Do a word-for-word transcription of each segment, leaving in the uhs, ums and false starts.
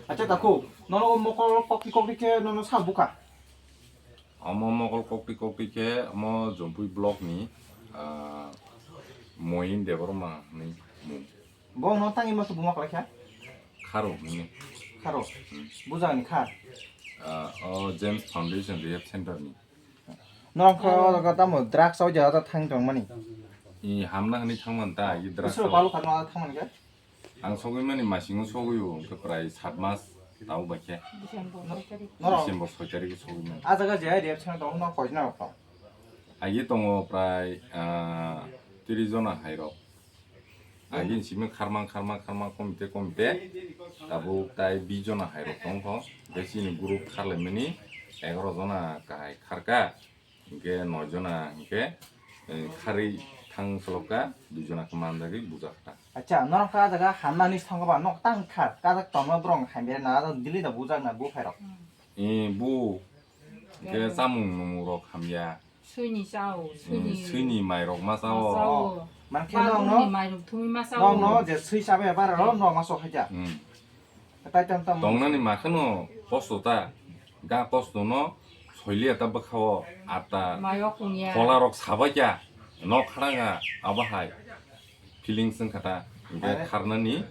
Acha, takhuk, nono o mokol kokti kokti khe nono sa bukha? Omo mokol kokti kokti khe omo Jompui block ni, ah, Moin Debbarma ni mung. Bo no tangi masa buma kwlai kha? Kharo ni. Kharo? Hmm. Bujang ni kha? Ah, o James Foundation Rehab Center ni. Norok khe o jaga tamo drugs o jaga thang tong mani? I hamna hwnwi thangman ta, i drugs Isoro o. Balu kha no thangman khe? Ang sogwi mani masingo sogwi o, hwnkhe prai sat mas tau bai khe. December soi tarik. Norok December soi tarik o sogwi mani. A jaga je rehab center tongo, no koi jona rok tong? Agi tongo prai, ah, tris jona hai rok. Agi simi kharmang, kharmang, kharmang, komite, komite. Tabuk tai bis jona hai rok tong kho. Besi ni group kharlai mani egaroh jona kahai kharka. Hingke noi jona hingke, eh, khari thang soloka, dui jona khe manjagwi bujak ta. Acha, norok kha jaga hamna ni songba nok tang kha, kajak tongma borok hamya na dili da bujak na bu khairok. Eh, bu, hingke chamung nung rok hamya. Swini chao, eh, swini. Swini mai rok ma chao. Ma chao. Man khe nok no, bagwrwngni mai rok thumwi ma chao. Nok no je swi chabe bara ro nok ma so khaja. Hmm. Tongnani ma kheno kosto ta, ga kosto no soiliya ta bwkha o, ata phola rok sabai kya, nok khana ga, abo hai feelings wngkha ta, hingke kharnani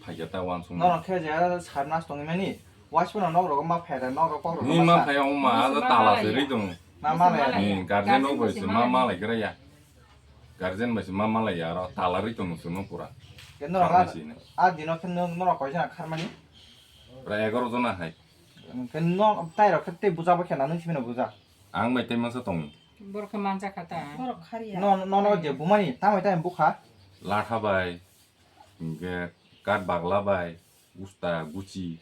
phaikya ta uansukma. Norok khe je sat mas tongwi mani, uansukma nok rok ma phai da, nok rok kok rok ni ma phai, omo ma tala se ri tongo. Ma ma lai. Ni guardian rok bai se ma ma lai gra ya. Guardian bai se ma malai ya aro tala ri tong sino pura. Ke norok a, a dino khe norok koi jona kharmani? Pura egaroh jona hai. Ke norok tai rok khe tei buja bo khe na nung simi no buja? Ang bai tei masa tong. Borok khe mansa kha ta. Borok khari ya. No, no, no je bumani tamai tamai bukha. Latha bai, hingke kat bagla bai, usta, guchi.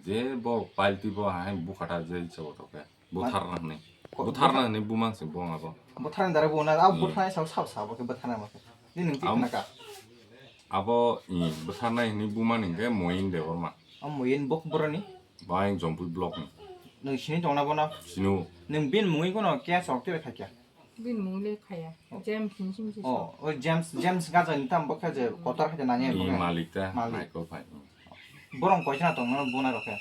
Je bo palti bo hai bukha ta je icha bo to khe. Butharna hwnwi. Butharna hwnwi bumang se bo abo. Butharna dara bo na, abo butharna sa sa sa bo khe butharna ma khe. Ni nung tik na ka. Abo, i, butharna hwnwi bumani hwnkhe Moin Debbarma. O Moin bok boroni? Bai Jompui block ni. Nung sini tongna bono? Sinu. Nung bin mungwi kono kya sok tire thakya? Bini mung le khaya. James hinwi simi se. Oh, o James, James gajani tam bo khe je kotor khe je nani. Ni malik ta, malik. Michael phai. Borok koisa tong mano buna rok khe.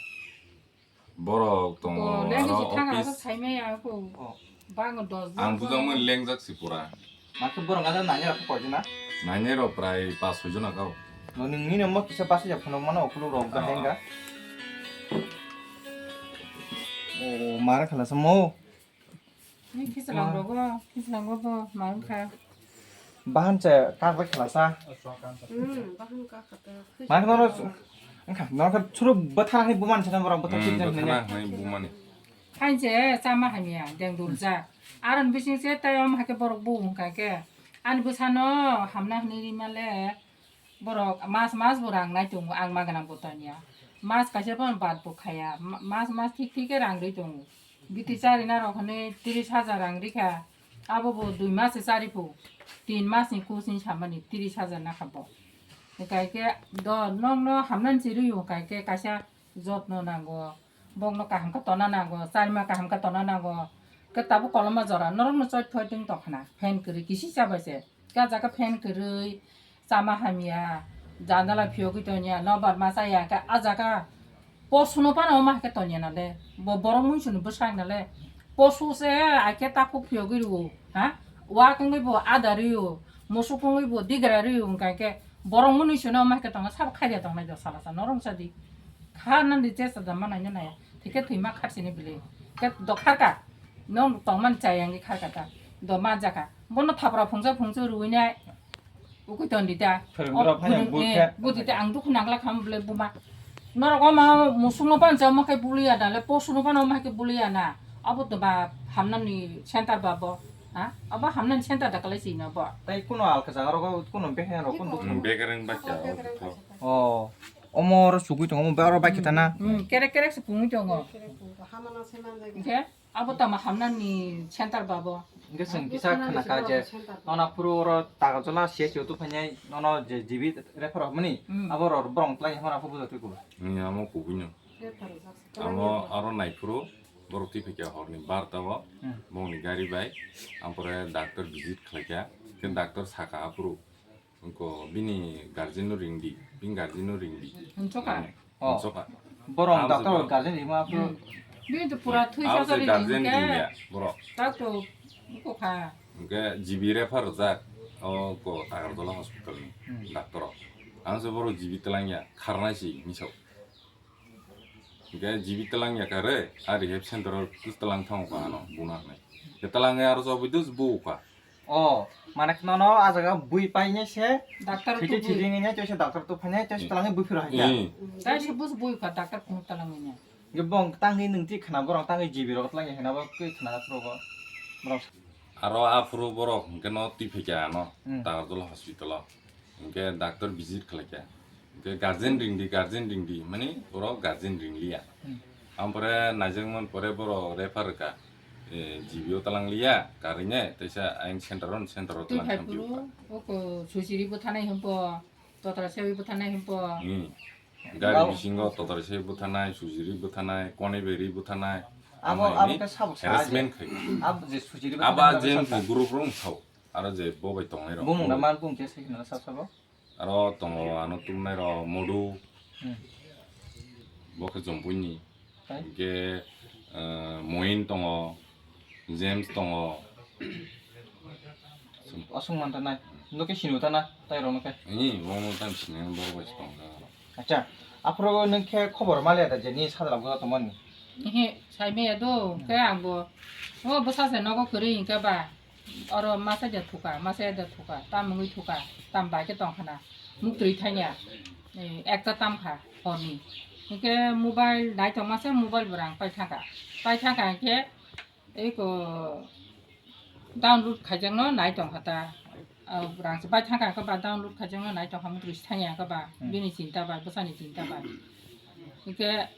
Borok tongo. Oh, leng aro si thang office. Aro sai me ya ko. Oh. Bang dos. Ang bujang mo lengjak si pura. Ma khe borok gajani nani rok koisa na? Nani rok prai pas soi jona kau. No nini no mo kisa pas ya phano mano okulu rok ga henga. Oh, mara khala samo. Ni khichlang rogo, khichlang rogo, ma wngkha. Bahan se kak bai khlasa. Hmm, bahan kak kha ta. Ma nono wngkha, nono khe churu bwtha hai buman se borok bwtha. Hmm, thik bwtha hai bumani. Phain se chama hamya, deng durja. Aron bising se tei om hake borok bu wngkha khe. Ani bwsano hamna hwnwi rimale. Borok mas mas bo rang nai tongo, ang ma gwnang bo tanya. Mas kaisa phano bad bo khaya. Ma-, mas mas thik thik khe rang rwi tongo. Biti charina rok hwnwi tris hajar rang rikha. Abo bo dui mas se chari phu. Tin mas ni course ni samani tris hajar nakha bo. Kai khe do nokno hamnani se rwi o kai khe kaisa jotno nango. Bokno kaham khe tona nango, charima kaham khe tona nango. Khe tabuk koloma jora norokno choi thoi tong tongkhna. Fan kwrwi kisi chabai se. Khe ah jaga fan kwrwi, chama hamya, jandala phiyogwi tongya, nobar ma chaya, khe ah jaga posuno phano omo hai khe tongya nale, bo borok muisuni bwsang nale, posu se ai khe takhuk phiyogwi rwo, ha? Uak wngwi bo ada rwo, musuk wngwi bo digra rwo, hwnkha khe borok muisuni omo hai khe tongna sabo khaida tongnai do sala sa norok sa di. Kha nang di chesta da ma naina naya, thikhe thwima kharsini bili, khe do kharka, nong tongmani chaya wngwi kharka ta, do ma jaka, bono thapra phungsa phungsa rwinai. Ukui ton di ta. Phwrwngdra phano bui khe. Budi ta ang dukhu nangla kham bole buma. Norok omo musuk no pansa omo khe buliya na le, posu no pano omo khe buliya na. Abo to ba hamnani center ba bo. Ha? Abo hamnani center da kalai si na bo. Tai kuno alka jaga rogo kuno behe rogo kuno. Hmm, bekereng ba kya. Oh. Omo ro sugui tongo, omo aro bai khe ta na. Hmm, kerek kerek se pungui tongo. Hingkhe abo tamo hamnani center ba bo. Hingke chwng kisa khna kha je, nono phuru oro Tagarjola C H C o tubuphainai, nono je G B refer rok mani, hmm, abo rok borok twlai hwnba phuru bujo twi kulo. Ni amo kubui no. Amo aro naiphuru borok twi phaikha horni barta o, hmm, bongni gari bai, ampore doctor visit khlaikha, khe doctor sakha aphuru. Wngkha bini guardian no ringdi, bini guardian no ringdi. Hwnsoka? Mane, oh. Hwnsoka. Borok ang doctor se borok guardian rima phuru. Hmm. Bini to pura thwi. Abo se sajari guardian ringkhe ringya borok. Doctor wngkha. Hwnkhe G B refer rwjak, o ko Tagarjola hospital ni, hmm, doctor o. Ang se borok G B twlangya, kharnai si misao. Hingke G B twlang ya kha re, a rehab center o twlang thango kha ano, buna hwnwi. Ke twlang ya aro chobwi dus bu kha. Oh, mane kheno no a jaga bui painai se. Doctor thiti tu thiti nini to se doctor tu phainai to se twlang bui phiro hai ya. Hmm. Tai se bus bui kha doctor khunu twlang nini. Ge bong tangwi nung ti khna borok tangwi G B rok twlang ya khna bo kwi khna phuru bo. Borok. Aro aphuru borok hingke no twi phaikha ano, hmm, Tagarjola hospital o. Hingke doctor visit khlaikha. Hingke guardian ringdi, guardian ringdi, mani borok guardian ringliya. Hmm. Ampore naijakmani pore borok refer rwkha. E, G B o twlang liya, karine, teisa ayang center o, center o twlang thamphiyokha. Oko sujiri bwthanai hwnpo, totra sewi bwthanai hwnpo. Hmm. Gari bisingo totra sewi bwthanai, sujiri bwthanai, koniberi bwthanai. Abo, abo hwnwi khe sabo sa harassment khai. Abo je sujiri bwthanai, abo abo je sa sa. Group rok thao. Aro je bo bai tongnai rok. Bumung na man bumung je sai na sa sabo. Aro tongo ano tumnai rok Modu. Hmm. Bo khe Jompuini. Hai. Hingke, eh, Moin tongo, James tongo. Aswk man tanai. Nokhe sini tanai, tai rok nokhe. Ni, bo mo tan sini borok bai tong. Acha, aphuru nokhe khobor maliya da je ni sadra buja tongmani. Ehe, sai maya do, ke ang bo. O bwsa se nogo kwrwi hingke ba. Oro masa ja thuka, masa ja thuka, tam wngwi thuka, tam bai khe tong khana. Muktwi thanya. Eh, ekta tam kha horni. Hingke mobile nai tong masa mobile bo rang pai thangka. Pai thangka hingke eko download khaijakno nai tong kha ta. Ah, rang se pai thangka hingke ba download khaijakno nai tong kha muktwi thanya hingke ba. Hmm. Bini chinta bai, bwsani chinta bai. Hingke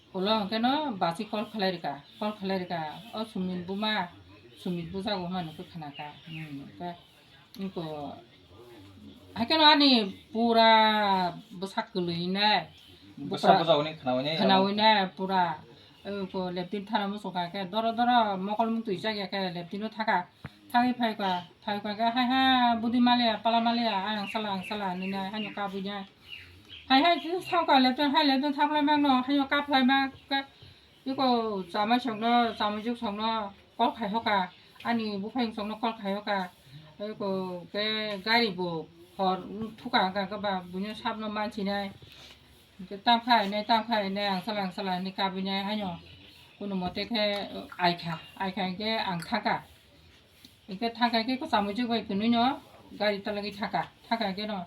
Ulo hwnkhe no basi call khlai rwkha, call khlai rwkha, "O Sumit buma, Sumit bujago," hwnma nokhe khnakha. Hmm, hwnkhe, eko, haikhe no ani pura bwsak kwlwinai, bwsak bukra bujagoni khnaui nai, khnaui nai pura, eko leptin thana muchungkha khe, doro doro mokol muktwi chakya khe leptino thaka. Thangwi phaikha, phaikha khe, "Hai ha, budi maliya, pala maliya, ang sala, ang sala," hinwi nai, haino kabui nai. Hai hai khe thangkha, lepteng hai lepteng thangkhlai mangno, haino kaplai ma khe, eko chamai songno, chamaijuk songno call khai hoka, ani buphang songno call khai hoka, eko khe gari bo hor thuka wngkha khe ba buino sabno mansinai, tam khai nai, tam khai nai, ang sala, ang sala hinwi kabui nai, haino kunumote khe aikha, aikha khe ang thangkha. Hingke thangkha khe kwcham muijuk bai kwnwi no gari talagwi thangkha, thangkha khe no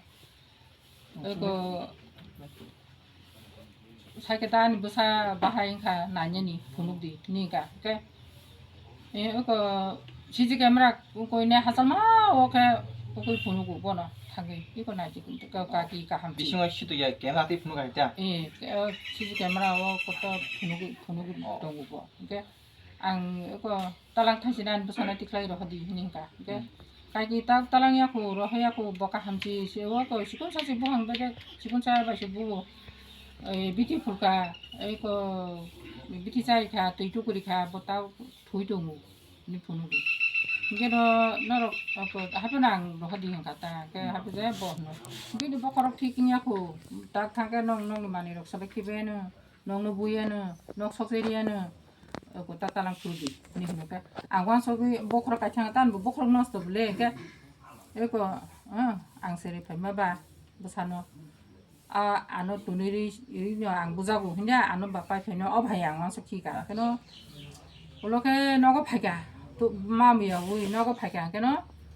eko cycle ta ani bwsa bahai wngkha nainani phunukdi hinwi hingkha. Hingke eko C C camera koine hachal ma o khe kokoi phunugo bono thangwi eko naidi kaki kaham. Bisingo situ ya camera twi phunukha hita. Eh, C C camera o koto phunugo, phunugo tongo bo. Hingke ang eko talang thaisina ani bwsano tikhlai rohordi hinwi hingkha. Hingke hmm, kaiki ta talang yaku rohor yaku bo kaham si, si o ko sikon sa si buphang bede sikon sa bai se buo. Eh, bithi phulkha, eko bithi charikha, twi tukurikha, bo ta thui tongo hinwi phunugo. Hingke no norok eko hapheno ang rohordi hingkha ta, hingke haphe je bo hwno. Bini bokhorok thik wngyaku, tak thangkhe nong nongni manwirok selek khibaino. Nokno buiyano, nok sokcheriano, eko ta talang khuldi, hinwi hino khe. Ang uansukgwi bokhorok kaisa tamo bokhorok nosto bwle, hwnkhe eko, ah, ang seri phaima ba bwsano, ah, ano tonwi rwi, rwino ang bujago, hwnkhe ano ba pai phaino, o bhai ang uansuk khika, kheno ulo khe nogo phaika, to, mamwi yawi nogo phaika, hwnkhe no,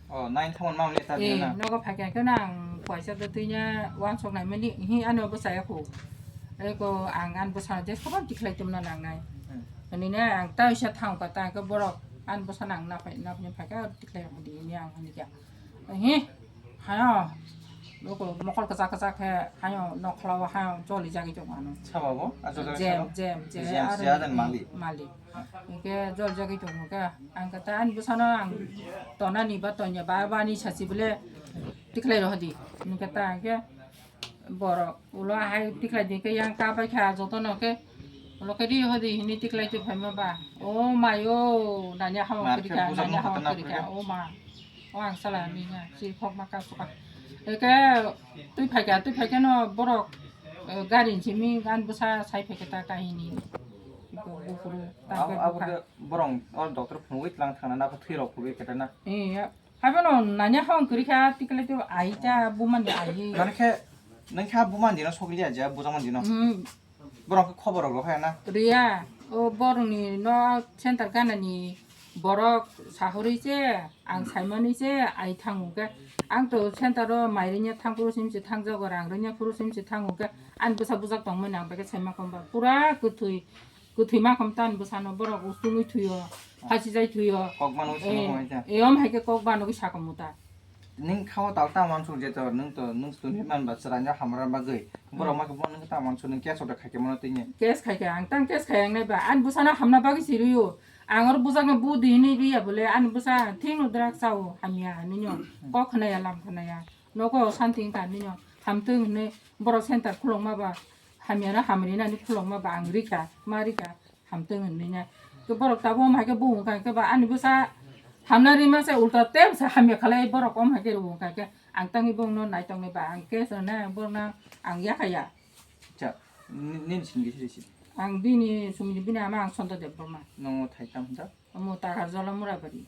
Oh, nine thamon mamle ta eh, dina. Nogo phaikha khe nang kuaisa do twi nya wansok nai mani hi ano bwsa ya khu. Eko ang an bwsa je sobo tikhlai tumna nang nai. Hmm. Ani ne ang ta isa thang ka ta ke borok an bwsa nang na phai na phai phaikha tikhlai di ni ang ani kya. Hi. Hayo. Oko mokol kwchak kwchak khe hayo nokhla o hayo joli jagwi tongo ano. Sabo bo? A joli jagwi Jem, sabo? Jem, je Jem, aro je adan ni mali. Mali. Hingke joli jagwi tongo khe ang khe ta ani bwsano ang tonani ba tonya ba bani sachi bole tiklai rohdi. Hingke ta hingke borok ulo hai tiklai di khe yang kabai kha joto no khe ulo khe ri hodi hini tiklai tu phaima ba. O mayo nanya hawa Mar khe kirika, bujak nanya no hawa khatana kirika. Khe. O ma. O ang sala ni na, si khok ma ka suka. Eke twi phaikha, twi phaikha no borok, eh, gari simi gan bwsa sai phaikha ta kahini. Iko buphuru ta Abo, ke abo bukha. Ke borong o doctor phunugwi tlang thangna na phathwi rok phugwi kete na. Iya. Haibo no nanya hong kiri kha tikle tu ai ta bumani ai. Nang khe, nang kha bumani no sokli aja, bujamani no. Hmm. Borok khe khobor rok rw kha na. Riya, o borokni no center ganani borok sahorwi se, ang saimani se, ai thango khe. Ang to center o mairingya thang phuru sim se thangjago, rang ringya phuru sim se thango khe. Ani bwsa bujak tongmani ang beke saima komba. Pura kwthwi, kwthwi ma kom tan bwsano borok usungwi thwiyo, phasi jai thwiyo. Kok mano usungwi Eh, komai ta. Eh, om hai khe kok bano khe sakomu ta. Nung kha o tal ta mansuk je to, nung to, nung to ni man ba chwraino hamra bagwi. Borok Hmm. ma khe bo nung ta mansuk, nung keso da khai khe mano tini. Kes khai khe, ang tang kes khai ang nai ba, ani bwsano hamna bagwi si rw o. Ang oro bujak no bu di hinwi rw ya bole, ani bwsa thik no drak cha o, hamya hinwi no. Hmm. Kok khna ya, lam khna ya. Nogo santi wng kha hinwi no. Hamtwng hinwi borok center khulokma ba, hamya no hamri nani khulokma ba, ang rikha, ma rikha. Hamtwng hinwi na. Khe borok tabuk wng hai khe bo wng kha, khe ba ani bwsa hamna rima se ulta tei bwsa hamya khalai borok wng hai khe rw wng kha khe ang tangwi bo wngno nai tongni ba ang khe sona borokno ang ya kha ya. Cha, ni-, nini simi khe siri siri? Ang bini sumini bini ama ang Sonto Debbarma. Nongo thai tam hinjak? Omo Takarjala Murabari.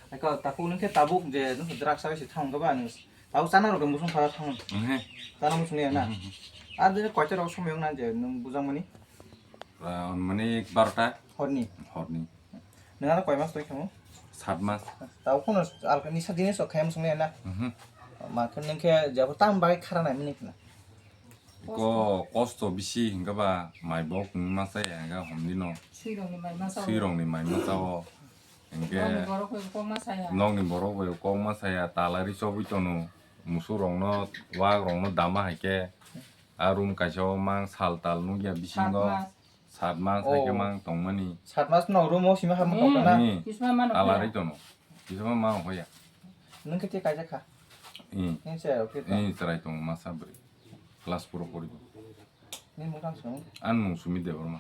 Eko takhuk nung khe tabuk je nung drugs bai se thang khe ba nung tabuk chana rok musung phara thang. Ohe. Chana musung ya na? Mhm. Ar je koita rok somoi wng na je nung bujang mani? Ah, mani barota. Horni? Horni. Nung ano koi mas toi khamu? Sat mas. Tau kono alka nisa jinis rok khaya musung ya na? Mhm. Ma khe nung khe jabo tam bai khara nai mani khna. Ko kosto bisi hingke ba mai bok wng ma saya hingke homni no. Swirokni mai masa o. Swirokni mai masa o. Hingke Nokni borok bai kok ma saya. Nokni borok bai kok ma saya talari chobwi tono. Musuk rok no wak rok no dama hai khe. A room kaisa o mang sal tal nukya bisingo. Sat mas. Sat mas hai khe Oh. mang tongmani. Sat mas no room o sima hamya Hmm. tongkha na? Hmm. Kisma mano Alari kaya. Tono. Kisma ma hoya. Nung khe te kaijak kha? Hmm. Nung se okay ta? Hmm, chwrai tongo masa bwrwi. Class four o pori. Nini mung tang sung? Ani mung Sumi Debbarma.